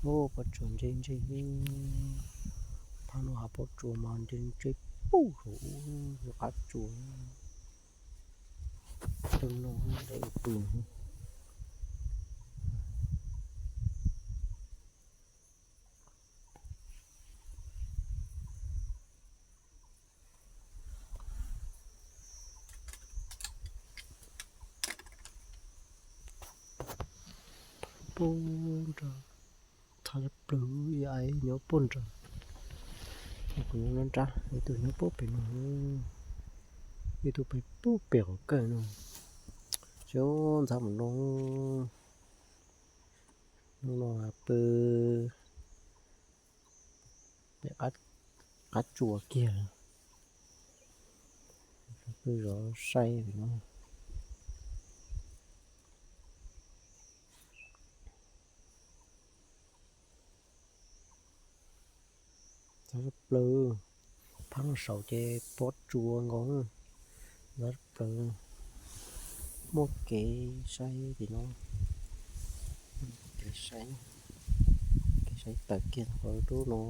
Ub, pob tsuas ntse ntse, phab no hav pob tsuas mas ntse ntse puag saum ub, qab tsuas tag no, deb pw. Puag nrad, txhaj plawg ib aiv nyob puag nrad. Kuv nyob nrab, ib tug nyob puag pem no, ib tug pem puag pem qhov kawg no. Xyov ntxhab mus no, hnub no pw qab tsuas kiag, pw zov saib no. Ntxhab plawg, phab no saud ces pob tsuas nkaus, ntxhab plawg. Muaj kev saib tim no, kev saib, kev saib tawm kiag qhov dub no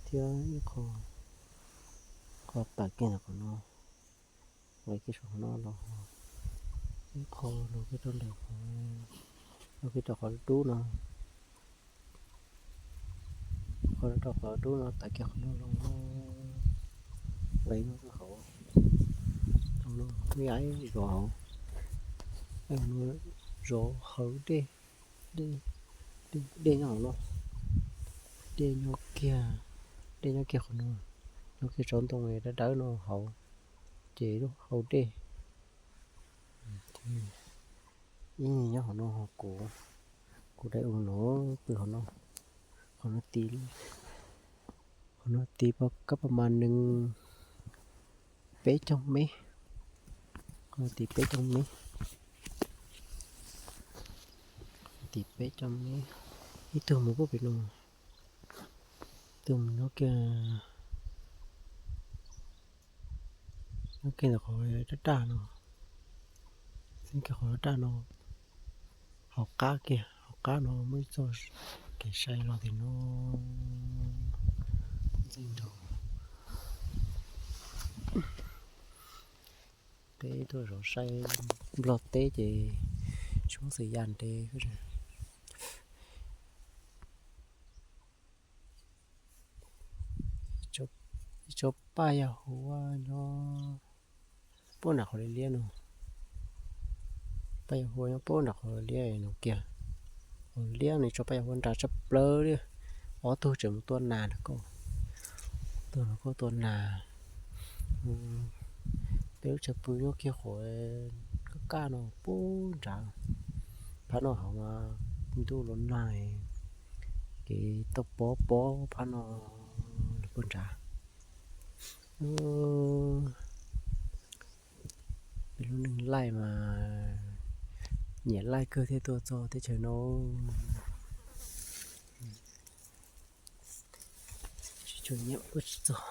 thiab ib qho, qho tawm kiag qhov no, lawv kiag saum qhov no los ib qho los kiag rau ntawm qhov, los kiag rau qhov dub no, qhov rau qhov dub no tawm kiag qhov no los, lawv no hauv, ib aiv zov hauv, zov hauv dej, dej nyob hauv no, dej nyob kiag, dej nyob kiag qhov no, nyob kiag tsob ntoo dawb dawb no hauv, ces lub hau dej. Ib nyob qhov no, kuv, kuv dai u no, pw qhov no, qhov no tid, qhov no tid kab pas mas nees peb caug mev, qhov no tid peb caug mev, tid peb caug mev. Ib tug mus puag pem no, ib tug mus nyob kiag, nyob kiag ntawm qhov daj daj no, nyob kiag qhov daj daj no, hauv qab kiag, hauv qab no muaj ib txoj kev sai los tim no. Ntxeeg nraug, peb tuaj zov saib Nplog teb ces tshoob xwm yas ntev. Ib tsob paj yag huab nyob puag nram qhov liab liab no, paj yag huab nyob puag nram qhov liab no kiag. Qhov liab no ib tsob paj yag huab nrad tshaj plaws li. Ob tug tseem mus tua nas na koj, tua nas koj tua nas. Peb lub chaw pw nyob kiag qhov kaj kaj no puag nrad. Phab no hauv mas ntuj los nag, kev toj pob pob phab no los puag nrad. Peb lub neej laij mas nyiam laij kawg thiaj tuaj txog teb chaws no. Tsis tshua nyiam tuaj tsis txog,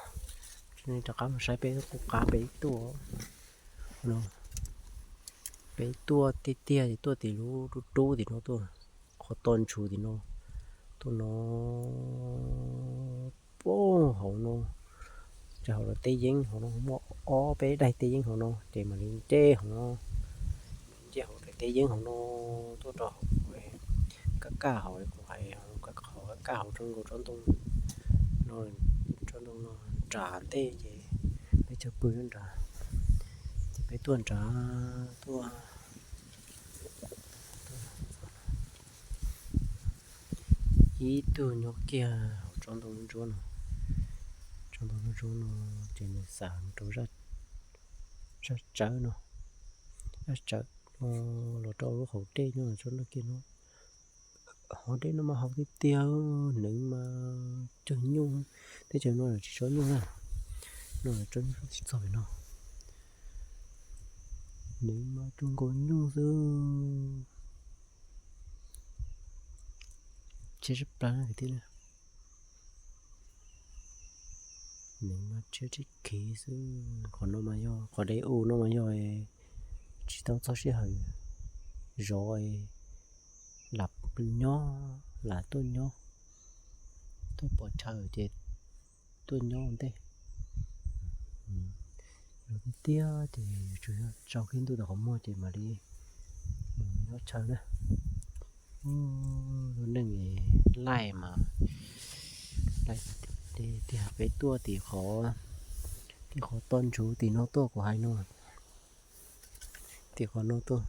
rov qab mus saib peb qub qab peb tuaj no. Peb tuaj tiag tiag ces tuaj tim lub rub rub tim no tuaj, qhov to ntshus tim no, tuaj no puag hauv no. Ces hauv lawv teb yeeb hauv no muaj ob peb daim teb yeeb hauv no ces mam li nce hauv no, nce hauv lawv teb yeeb hauv no tuaj rau hauv kaj kaj hauv kuv hais, qhov kaj kaj hauv tsob nkaus tsob ntoo no, tsob ntoo no nrad ntej ces peb chaw pw nyob nrad. Ces peb tuaj nrad tuaj, ib tug nyob kiag hauv tsob ntoo ntsuab no, tsob ntoo ntsuab no ces nws xav rau zaj tsawv no, zaj tsawv no los rau lub hauv dej nyob tsob ntoo kiag no. Hauv dej no mas haus tiag tiag, hneev mas cog nyuj, teb chaws no tsis tsob nyuj na, no tsob nyuj tsis txog pem no. Hneev mas cog nkaus nyuj xwb, tshiab tshaj plaws na kwv tij na. Hneev mas tshiab tib khiv xwb. Qhov no mas yog qhov dej u no mas yog tsis tau txog sij hawm zov, lam nyob, lam tuaj nyob, tuaj pov chaw ces tuaj nyob ua ntej. Tiag tiag ces tsuas yog tsaus kiag ntuj tau qhov muag ces mam li mus nyob chaw na. Lub neej laij mas, tiag peb tuaj tim qhov, tim qhov toj ntsuv tim no tuaj kuv hais no, tim qhov no tuaj,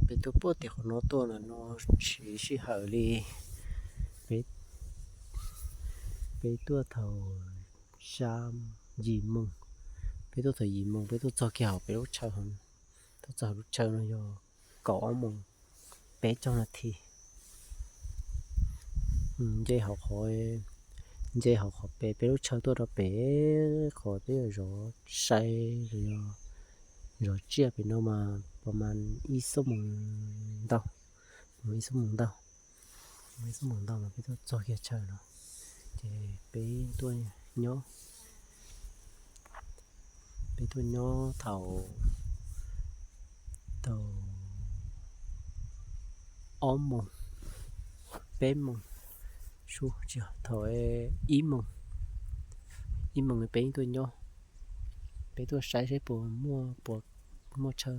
peb tuaj puag tim qhov no tuaj no, no siv sij hawm li, peb, peb tuaj thaum xya, yim moos, peb tuaj thaum yim moos peb tuaj txog kiag hauv peb lub chaw, tuaj txog hauv lub chaw no yog kaum ob moos peb caug nas this. Nce hauv qhov, nce hauv qhov pem peb lub chaw tuaj rau pem qhov peb yuav zov sai, zov tsiaj pem no mas pas mas ib xuab moos ntau, ib xuab moos ntau, ib xuab moos ntau mas peb tuaj txog kiag chaw no, ces peb tuaj nyob, peb tuaj nyob thaum, thaum ob moos, peb moos, thaum ib moos, ib moos peb tuaj nyob, peb tuaj saib saib puas muaj, puas muaj chaw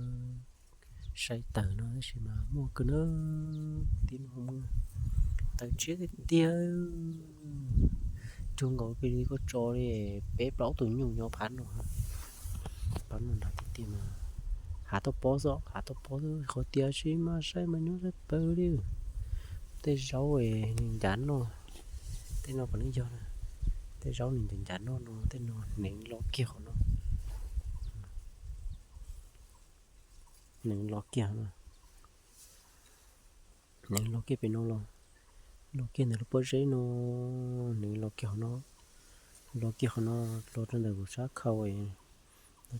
sai tawm no tab sis mas muaj kawg na, tib no muaj tawm tshiab tiag tiag, cuag nkaus li koj tso li peb plaub tus nyuj nyob phab no, phab no nrad tiag tiag mas hav toj pob xwb, hav toj pob xwb, qhov tias sis mas saib mas nyob saib plawg li. Tej zaub nws ncav noj, tej no puav leej yog, tej zaub nws ncav ncav noj no, tej no hneev los kiag qhov no, hneev los kiag no, hneev los kiag pem no los, los kiag ntawm lub pob zeb no, hneev los kiag qhov no, los kiag qhov no, los rau ntawm kuv sab khau no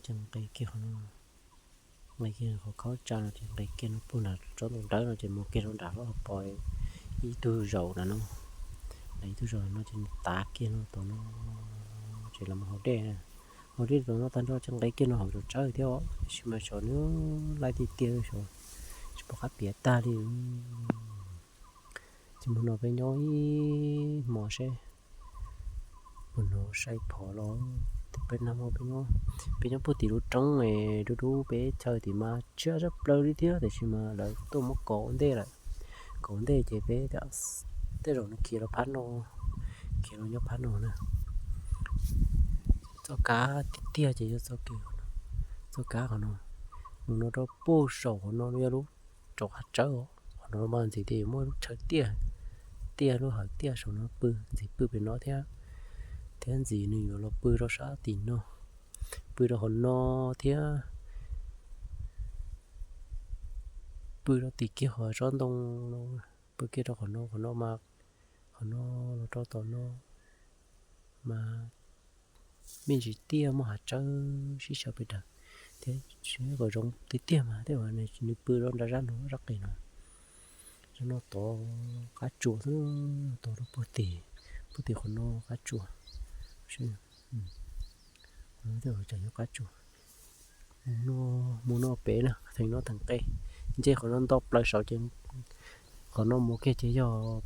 ces nqes kiag qhov no, nqes kiag qhov khaub tsa no ces nqes kiag no puag nram tsob ntoo dawb no ces mus kiag rau nram lub hauv paus ib tug zaum ntawm no, nram ib tug zaum no ces nws tav kiag no tom no, ces los mus haus dej, haus dej tom no tag nrho ces nqes kiag no hauv cov tsawb thiab os, tab sis mas saum no laij tiag tiag, saum tsis pom qab piav tag li. Ces mus no peb nyob ib hmos seb puas hnov sai phom los, peb nag hmo peb nyob, peb nyob puag tim lub roob dub dub peb chaw tim mas tshiab tshaj plaws li thiab, tiam sis mas lawv tuaj muab kov ua ntej lawm, kov ua ntej ces peb tias tej zaum nws khiav los phab no, khiav los nyob phab no na. Txoj kab tiag tiag ces yog txoj kev, txoj kab qhov no, mus no rau puag saum qhov no yog lub rov hav tsawb, qhov no mas ntxiv ces yuav muaj lub chaw tiaj, tiaj lub hawv tiaj saum no pw, ntxiv pw pem no thiab, thiab ntxiv nws yuav los pw rau sab tim no, pw rau qhov no thiab, pw rau tim kiag qhov tsob ntoo no, pw kiag rau qhov no, qhov no mas, qhov no los rau tom no mas me ntsis tiaj muaj hav tsawb sib sau pes daws thiab, kom zoo tiag tiag mas tej uas nws pw rau nram zab no, zab qis no, zab no tod qab tsuas xwb, tod rau puag tim, puag tim qhov no qab tsuas, qhov no tej uas tseem yog qab tsuas. Mus no pem na, theem no theem qe, nce qhov no nto plaws saud ces qhov no mus kiag ces yog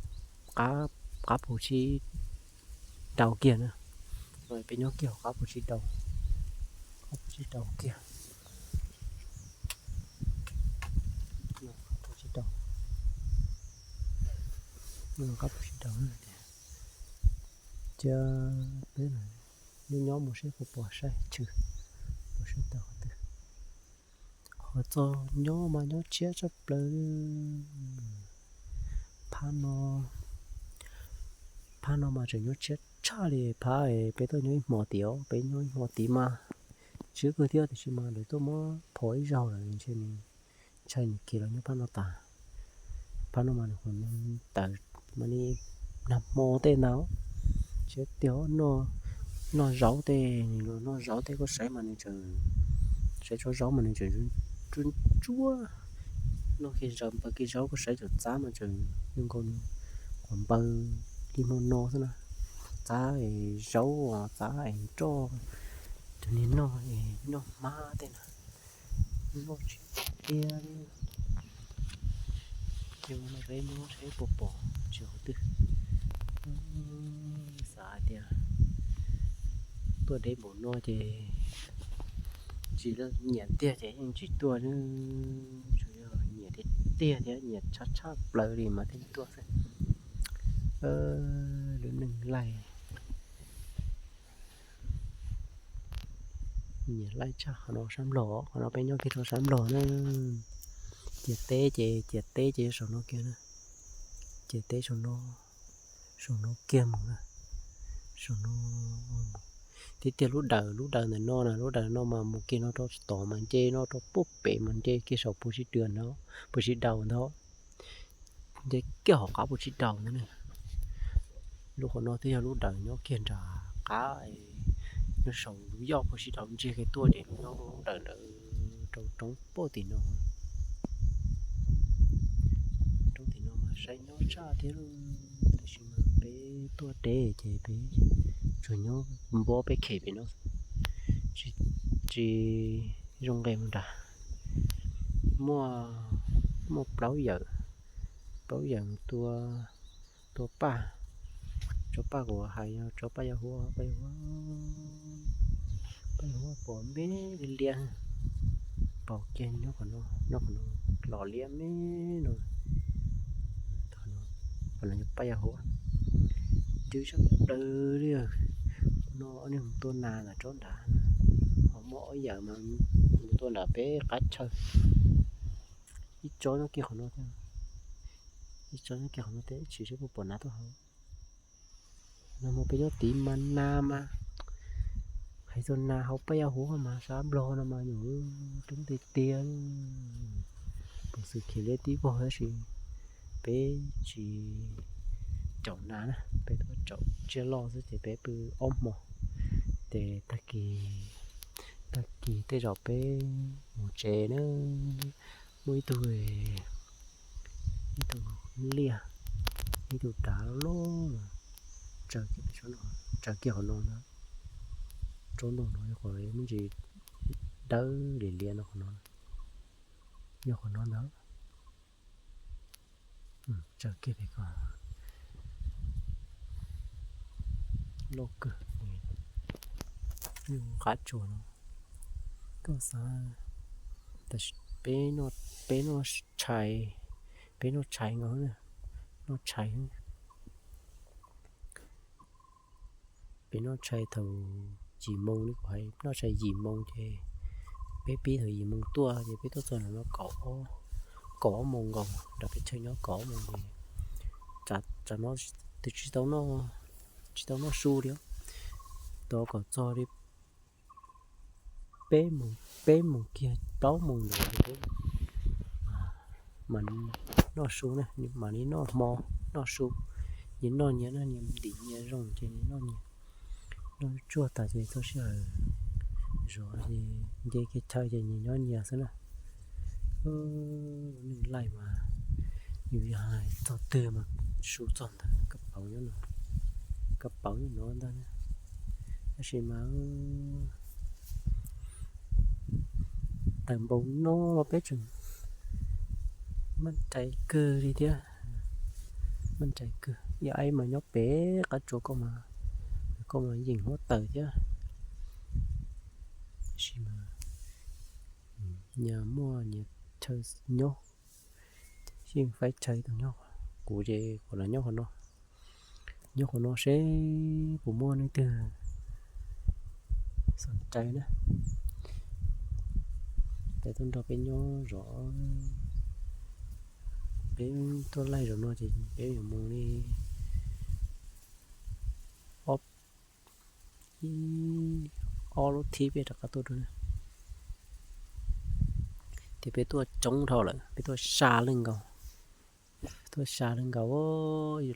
qab, qab puv sib rau kiag na. Peb nyob kiag hauv qab puv sib rau, qab puv sib rau kiag, qab puv sib rau, qab puv sib rau. Cia peb nyob nyob mus seb puas pom saib tshwm, puas saib tau qhov twg. Qhov txog nyob mas nyob tshiab tshaj plaws. Phab no, phab no mas tseem nyob tshiab tshaj li phab peb tuaj nyob ib hmo tid os, peb nyob ib hmo tid mas tshiab kawg thiab, tiam sis mas lawv tuaj muab phom ib zaug lawm ntshe nws ntshai nws khiav los nyob phab no tas. Phab no mas nws tawm mas li nag hmo tej ntag, tshiab tiag. Noj zaub tej, nws los noj zaub tej, koj saib mas nws tseem, saib tsob zaub mas nws tseem tsuab tsuab, noj kiag zaub npaws kiag zaub, koj saib cov txab mas tseem zoo nkaus nws qhuav npaws li hmo no xwb na. Txab es zaub, txab es nroj, cov niag noj es noj hmab tej na, noj tsis tiag li. Ces no peb nyob seb puas pom tsis hauv twg. Xav hais tias tuaj deb npaum no ces tsis nyiam tiag ces yeej tsis tuaj, tsuas yog nyiam tiag tiag thiab nyiam tshaj tshaj plaws li mas thiaj tuaj xwb. Lub neej laij, nyiam laij tshaj qhov no sab Nplog, qhov no peb nyob kiag rau sab Nplog na. Ciam teb ces, ciam teb ces saum no kiag na. Ciam teb saum no, saum no kiag mus na, saum no. Tiag tiag lub dawm, lub dawm ntawm no na, lub dawm no mas mus kiag no rau tod mas nce no rau puag pem mas nce kiag saum puag sib dawm no, puag sib dawm ntag. Nce kiag hauv qab puag sib dawm ntag na. Lub qhov no twb yog lub dawm nyob kiag nram qab, nyob saum lub yoj puag sib dawm ntsia kiag tuaj ces nyob lub dawm ntawd rau roob puag tim no. Roob tim no mas saib nyob tshaj thiab, tab sis mas peb tuaj deb ces peb tsuas nyob npob peb khem pem no, tsis zoo nqes mus nrad. Muaj, muaj plaub yawm, plaub yawm mus tua, tua paj. Tsob paj kuv hais yog tsob paj yaj huab, paj yaj huab, paj yaj huab pom me liab, pom kiag nyob qhov no, nyob qhov no, los liab me no. Qhov no yog paj yaj huab, cw sab plaws li. No nej mus tua nas ntawm tsob nrad, ho muaj ob yawm mas mus tua nram peb qab chaw. Ib tsob nyob kiag qhov no thiab, ib tsob nyob kiag qhov no thiab, ib tsob seb puas pom nas tuaj hauv. No mas peb nyob tid mas nas mas, hais txog nas hauv paj yaj huab mas sab Nplog no mas nyuam roob tiag tiag. Peev xwm khiav liab tib vog tab sis peb tsis caum nas na, peb tuaj caum tsiaj loj xwb ces peb pw ob hmo. Ces tag kis, tag kis tej zaum peb mus tsev na. Muaj ib tug, ib tug liaj, ib tug dav loj loj, tsaws kiag qhov no ntag. Tsob ntoo no yog qhov me ntsis dawb lias lias no, qhov no, yog qhov no ntag. Tsaws kiag pem ko, loj kawg, qab tsuas no. Koj xav, peb, peb noj tshais, peb noj tshais nkaus, noj tshais. Peb noj tshais thaum yim moo li kuv hais, noj tshais yim moo ces peb pib thaum yim moo tuaj ces peb tuaj txog nram no kaum, kaum ob moo nkaus, nram peb chaw nyob kaum ob moo ces tsam no twb tsis tau noj, tsis tau noj su li, tos kom txog li peb moo, peb moo kiag plaub moo ntawd peb mam li noj su na, mam li noj hmo, noj su. Nyias noj nyias na, nyias ntim nyias zoo ces nyias noj nyias, noj tsuag tas ces txog sij hawm zov ces nce kiag chaw ces nyias nyob nyias xwb na. Lub neej laij mas yus yog hais txog twg mas su txog ntawd, kab pauv nyob no, kab pauv nyob no ntag. Tab sis mas tawm npaum no los peb tseem maj rais kawg li thiab, maj rais kawg. Yog aib mas nyob pem qab tsuas koj mas, koj mas yeem huab taws thiab. Tab sis mas nyias muaj nyias chaw nyob, yeej faib chaw tau nyob. Kuv ces kuv los nyob qhov no, nyob qhov no seb puas muaj leej twg xom rais na, peb tuaj nrog peb nyob zov. Peb tuaj laij zov no ces peb yuav mus li ob, ib, ob lub thib peb rov qab tuaj dua na. Ces peb tuaj coob dhau lawm, peb tuaj xya leej nkaus, tuaj xya leej nkaus,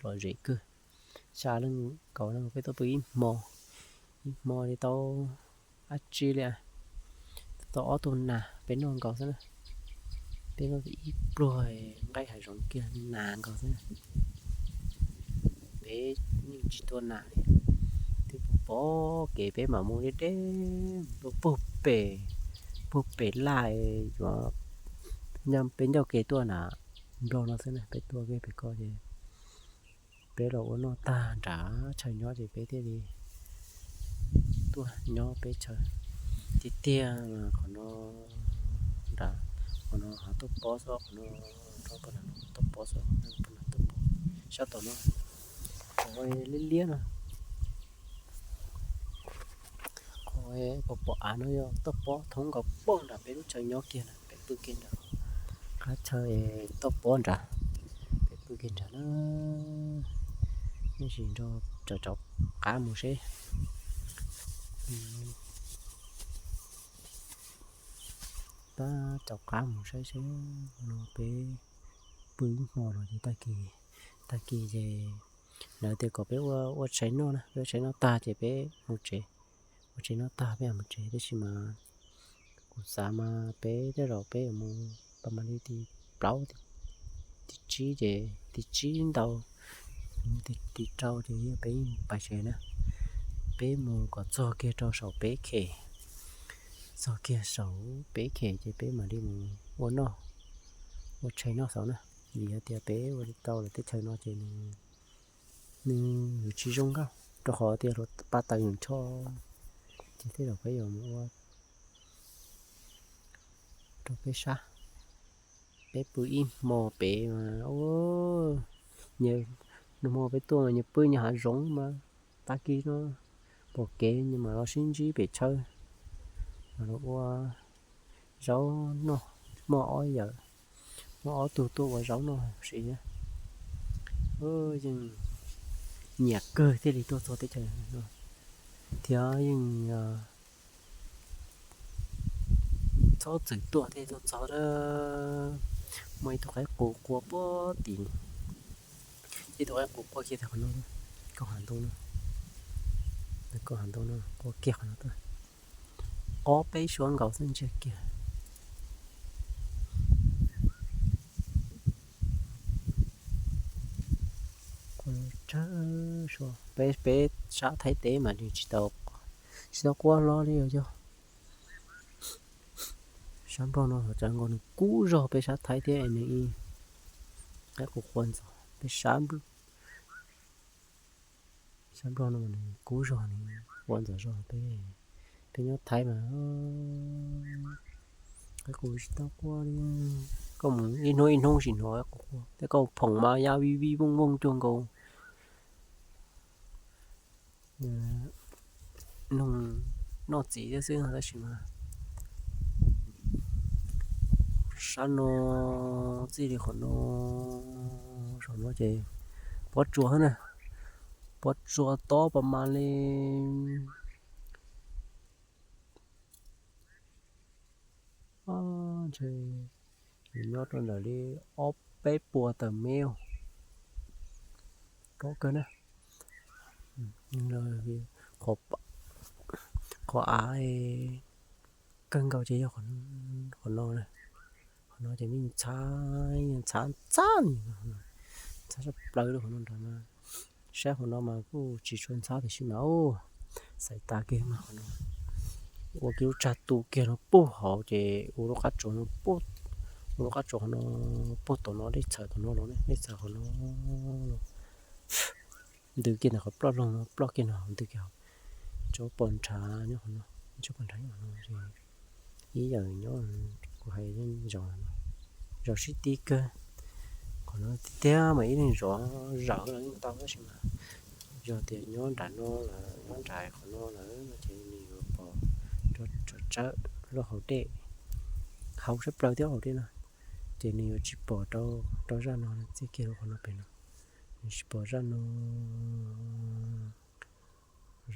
lom zem kawg. Xya leej nkaus no peb tuaj pw ib hmo, ib hmo li tau dab tsi li, tau ob tug nas peb noj nkaus xwb na. Peb noj ib pluag nqaij hav zoov kiag nas nkaus xwb na. Peb yeej tsis tua nas li, twb pom kev peb mam mus deb deb mus rau puag pem, puag pem laj, yuav, peb ncauj kev tuaj na, nplog no xwb na, peb tuaj kiag pem ko ces peb los ua noj tag nrad chaw nyob ces peb thiaj li tuaj nyob peb chaw. Tiag tiag mas qhov no nrad, qhov no ho tuaj pob xwb, qhov no rau pem no tuaj pob xwb, pem no tuaj pob. Sab tom no qhov liab liab no, qhov pom pom av no yog tuaj pob thoob nkaus poob nram peb lub chaw nyob kiag na, pem pw kiag nrad. Qab chaw tuaj pob nrad, pem pw kiag nrad na. Nej sim nrog rau qab mus seb, tab rau qab mus saib seb no peb pw ib hmo no ces tag kis, tag kis ces lawv tias kom peb ua ua tshais noj na, peb ua tshais noj tag ces peb mus tsev, ua tshais noj tag peb mus tsev. Tab sis mas kuv xav mas peb tej zaum peb yuav mus pas mas li tim plaub, tim tsib ces tim tsib ntau, tim rau ces yog peb mus pais tsev na. Peb mus kom txog kiag rau saum peb khem, txog kiag saum peb khem ces peb mam li mus ua noj, ua tshais noj saud na. Vim hais tias peb ua tau lawm teb chaws no ces nws yuav tsis zoo nkauj, rau qhov tias hluav pa taws ncho, ces tej zaum peb yuav mus ua rau peb sab. Peb pw ib hmo pem mas, nag hmo peb tuaj mas nyias pw nyias hav zoov mas, tag kis no pom kev nyias mam los sib ntsib pem chaw, mam los ua zaub noj. Muaj ob yawm, muaj ob tug tuaj ua zaub noj siv. Yeej nyiam kawg thiaj li tuaj txog teb chaws no, thiab yeej txhob txwm tuaj thiaj tuaj txog. Muaj ib tug qaib qus qua puag tim, ib tug qaib qus qua kiag qhov no, kaum hav ntoo no, kaum hav ntoo no qua kiag qhov no tuaj, ob peb suab nkaus xwb ntsiag kiag. Peb sab Thaib teb mas nws tsis tau, tsis tau qua hlo li os. Sab Nplog no txawv nkaus, nws kub zog peb sab Thaib thiab nws ib qaib qus qua ntxov peb sab Nplog no nws kub zog, nws qua ntxov zog peb, peb nyob Thaib mas qaib qus tsis tau qua li. Koj mus ib hnub ib hnub tsis hnov qaib qus qua, tej koj phoom mas ya vij vij vooj vooj cuag nkaus noog noj txiv thiab xwb no. Tab sis mas sab no txij li qhov no, saum no ces pob tsuas na, pob tsuas tob pas mas li. Ntshe nyob rau ntawm li ob peb puas tawm mev, tob kawg na. Qhov av kawg nkaus ces yog qhov no, qhov no ces me ntxhab, ntxhab ntxhab, ntxhab tshaj plaws li qhov no nrad na. Saib qhov no mas kuj tsis tshua ntxhab tiam sis mas xaiv tas kiag mas qhov no ua kiag lub tsag tu kiag no puag hauv ces ua lub qab tsuas no, ua lub qab tsuas qhov no puag tom no, dej txhawv tom no los, dej txhawv qhov no los, ntws kiag ntawm qhov ploj loog no, ploj kiag no ntws kiag hauv. Tsuas pom nrhav nyob qhov no, tsuas pom nrhav nyob qhov no. Ib yam nyob kuv hais zaum, zaum sib tib kawg. Qhov no tiag tiag mas ib leeg zov zawv los yeej tau tab sis mas yog tias nyob nram no lawm, nyob nram qhov no lawm no ces nws yuav pom tsawv tsawv lub hauv dej, hauv tshaj plaws thiab hauv dej no, ces nws yuav tsis pom rau, rau zaj no txij kiag rau qhov no pem no, nws tsis pom zaj no.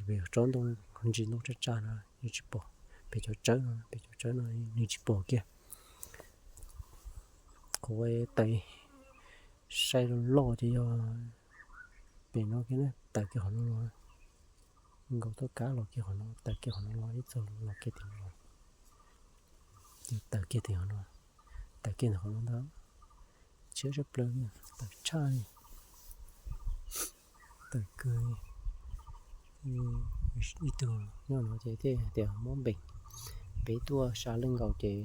Vim tsob ntoo ntsis ntoo tsaj tsaj no nws tsis pom, pem cov tsawb no, pem cov tsawb no nws tsis pom kiag. Qhov tais sai loj loj ces yog pem no kiag na, tawm kiag qhov no los, nkaus toj kab los kiag qhov no, tawm kiag qhov no los ib txog los kiag tim no, ces tawm kiag tim qhov no, tawm kiag ntawm qhov no ntag. Tshiab tshaj plaws, tawm tshaj li, tawm kawg. Ib tug nyob no ces thiaj tias muab npeem, peb tuaj sab leej nkaus ces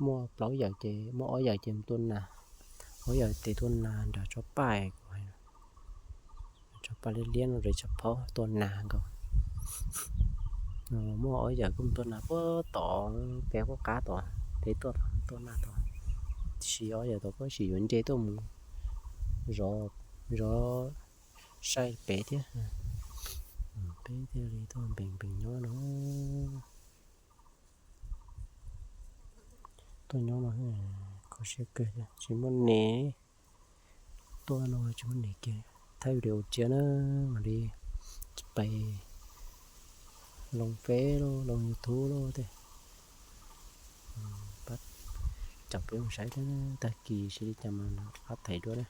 Muaj plaub yawm ces, muaj ob yawm ces mus tua nas, ob yawm ces tua nas nram tsov paj, kuv hais tsov paj liab liab no, ris tshav phaub tua nas nkaus. Muaj ob yawm kuj mus tua nas puag tod, pem puag qab tod, pem tuaj tod tua nas tod. Tiam sis ob yawm tod kuj tsis yuav nce tuaj mus zov, zov saib pem thiab. Peb thiaj li tuaj npeeg npeeg nyob no. Tuaj nyob no kho siab kawg, tsis muaj nes. Tuaj no tsis muaj nes kiag. Thaij video tsiab na, mam li pais loo Face lauj, loo YouTube lauj tej. Pab caum peb mus saib thiab, tag kis xyov li cas mas pab them dua na.